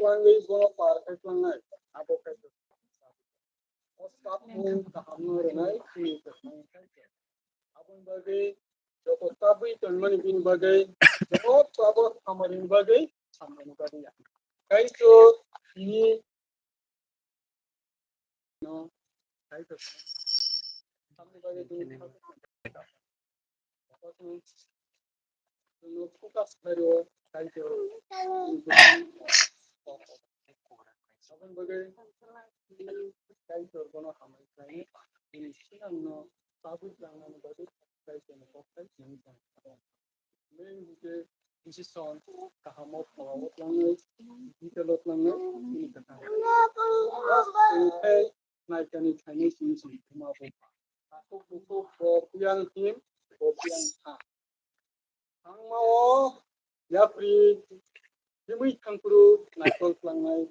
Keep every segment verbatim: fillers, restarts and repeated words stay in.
bangwi bono par khai tlangnai, abo khai tlangnai. O sapmung kahamno rwnai chini kwthang kaitor. Aboni bagwi joto tabwi tongmani bini bagwi joto abo samani bagwi samani bagwi ya. Kaitor tini no kaitor samani bagwi tini Chwngno focus khlaio, kaitor. Aboni bagwi kaitor bono hambai khlainai. Bini sinangno tabwi tlangnani bagwi kaitorni kokthaisa main hwnkhe decision kahamo phorao tlangnai, detail-o tlangnai, bini kwthang. Tei naikani khainai simi simi thuma bo. Takhuk bukhuk bo biyang him, bo biyang ha. Thangmao yapri himwi thangphuru naikol tlangnai.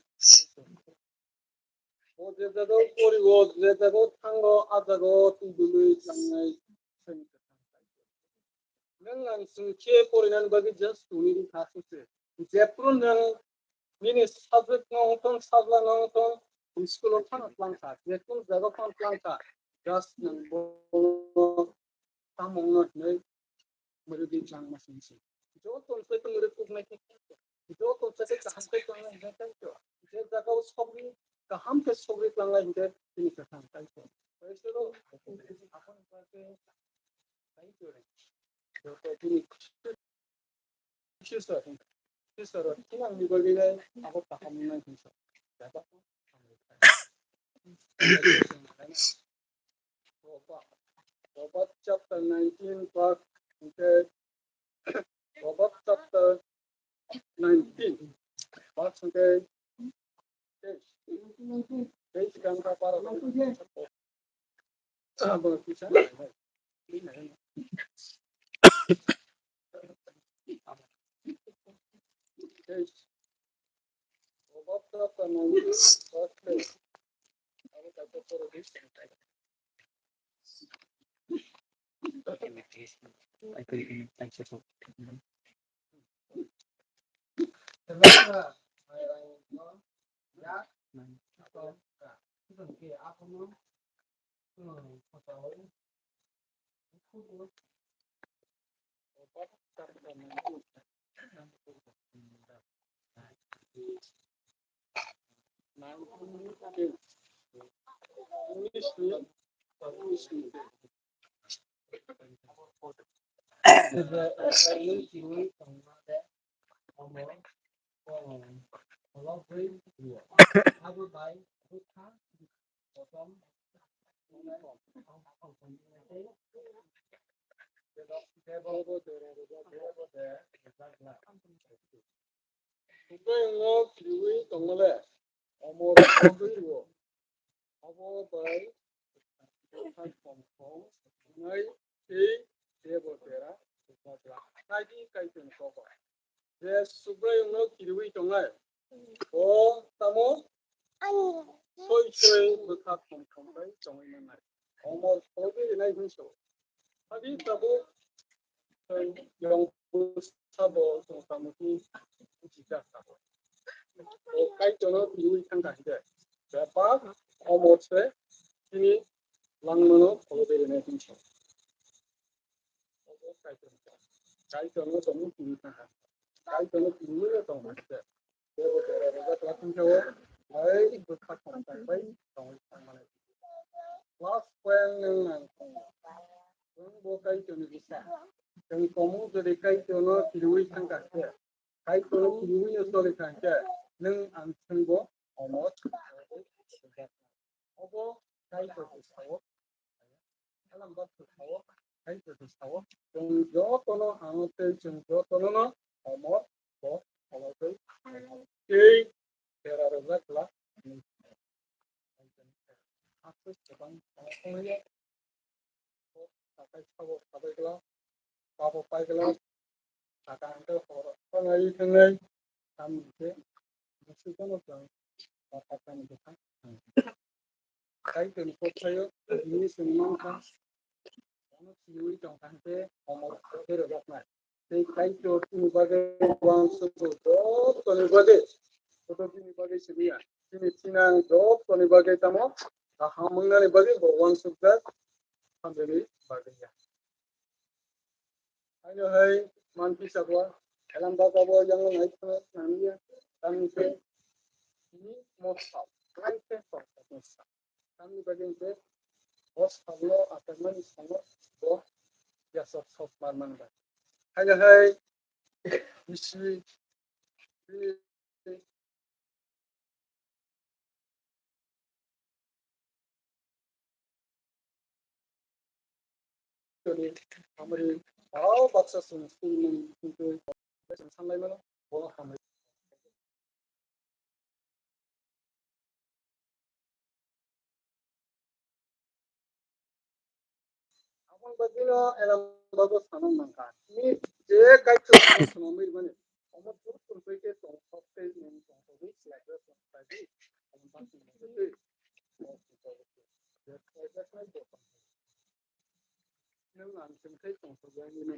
O je jagao porigo, je jagao thango, a jagao twi dului tlangnai. Nwng ang chwng khe porinani bagwi just tongwi rwkha sose. Jephru nwng nini subject no wngthong, sajla no wngthong, school o phano tlangkha, jekunu jaga phano tlangkha, just nwng bo samung no hinwi mwrwgwi tlang ma sing sing. Joto se tong mwrwk kuk nai khe, joto se kaham khe tong nai khe, je jaga o sogwi kaham khe sogwi tlang lai hwnkhe tini kwthang kaitor. Kaitor o, joto tini Kaitor, Kaitor, tini ang ni bagwi nai abo kaham nai khe. Proverbs chapter nineteen, verse, okay, Proverbs chapter nineteen, verse, okay, teis. Teis kang ka para. Hwnkhe wngno kiriwi tongmale, omo rwngwi rwo. Obo bai bwkha kom kom wngnai tei bebo bera rwjakla. Naidi Kaitorni kobar. Je Subraiyungno kiriwi tongnai, bo tamo soi soi bwkha kom kom bai tongwi mannai. Omo kholobwi rinai hwnso. Adi tabuk chwng yong sabo chwng tamo khe buchijak tabuk. O Kaitorno kiriwi thangkha hinkhe, bebak omo se chini langmano kholobwi rinai hwnso. Kaitorno tongwi kiriwi thangkha. Kaitorno kiriwi tongkha hinkhe. Tebo bera rwjak lakhung khe o, hai bwkha tongthai bai tongwi thangmani. Last point nwng nang tongo. Nwng bo Kaitorni bwsa. Chwng komung jodi Kaitorno kiriwi thangkha khe, Kaitorno kiriwi no choli thang khe, nwng ang thwngbo omo. Obo Kaitor bwsao. Halam bak sao, hai se sao. Chwng jotono ano tei chwng jotono no omo bo omo tei tei bera rwjak la. Hakhe kwbang tongthokya. Sakai sabo sabai gla, babo pai gla. Saka hwnkhe horo thangnai thangnai tamni khe bwswkano chwng o sakani bwkhak thango. Kaitorni kokthaio tini chwng mankha, bono siniwi tongkha hwnkhe omo khe rwjaknai. Tei Kaitor chini bagwi uansukgo jotoni bagwi Joto bini bagwi simi ya. Chini chinang joto ni bagwi tamo kaham wngnani bagwi bo uansukjak, hamjani bagwi ya. Haino hai manphi sabo, elam bagabo yang nai thangna nangya, tangse ni mosal, tangse mosal. Tamni bagwi hwnkhe bo salno achaimani salo bo yasok sok manmani bagwi. Haino hai bisi bini Toni, amri, ah, baksa sung, sung, sung, sung, sung, sanlai mano, bono hamri. Aboni bagwino elam bago sana nangkha. Ni je kaitor swnamwi mani, omo turtur bai khe tong sok tei nung tong sogwi slai bai tong sogwi. Nwng ang chwng khe tong sogwi nini.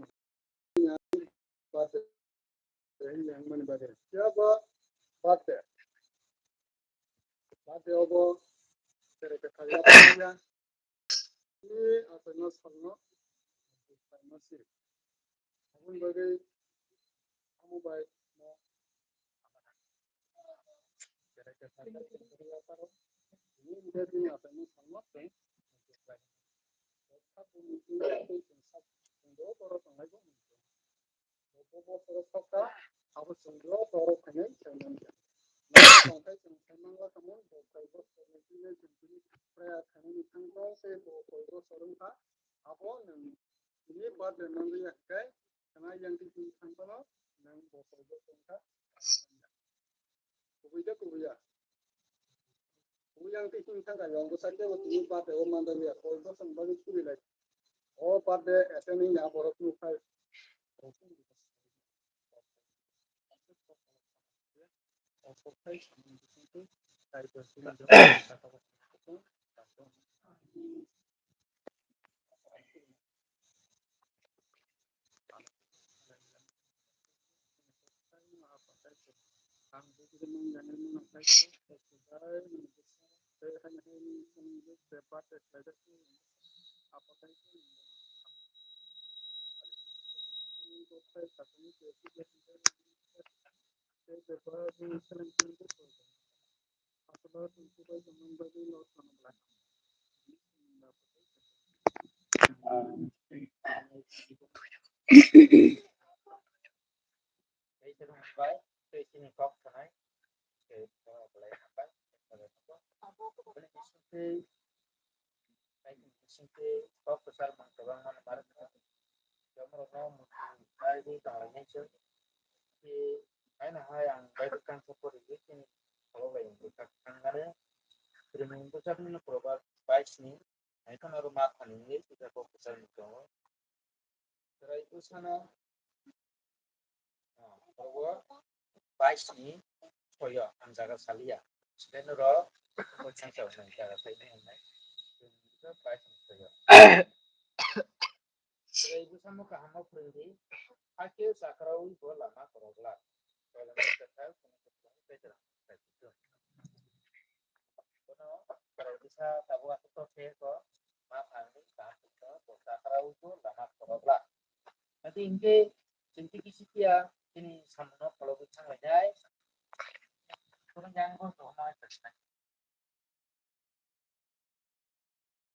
Birthday. Yang mani birthday. Ya ba birthday. Birthday obo tere ke thaya ya. Ni apa no salno. Salno si. Aboni bagwi amo bai no. Tere ke thaya ya taro. Ni dia ni apa no salno. Sa bumi ni apa no salno. Bo bosoro sokha, abo chwng bo borok khainai khainani. Tongthai chwng khaimangla tamo, bo koi bosorni bini chwng bini prayer khainani thangkha, tei bo koi bosor wngkha, abo nwng bini birthday manliya hwnkhe, khna yang twi twi thangphano nwng bo koi bosor wngkha. Kubui de kubui ya. Kubui yang twi twi thangkha, yang bwsai tebo tini birthday o manliya, koi bosor bagwi suri lai. O birthday attending ya borok nukhai. Kok kwchar mang kwbangma nw mar kha. Jomorokno muchung naiwi tonglainai chwng. Tei haino hai ang Bible kangsa poriwi chini kholok lai wngwi kha. Ang mane Rimung bwsakni proverb bais ni, haino oro ma thani wngwi tei kok kwchar ni tongo. Chwrai bwsano, ah, oro bais ni soyo ang jaga saliya. Sile noro mwchang sa hwnwi jaga saimani hwnwi. Bais ni soyo. Chwrai bwsano kaham ma phwrwngdi, hakhe chakraui bo lama kwrwngla. Bono chwrai bwsa tabuk aswk khe ko ma phalni kaham khe bo chakraui bo lama kwrwngla. Ati hinkhe chwng twi kisi phiya chini samungno phologwi thanglainai. Khorang yang bo tongma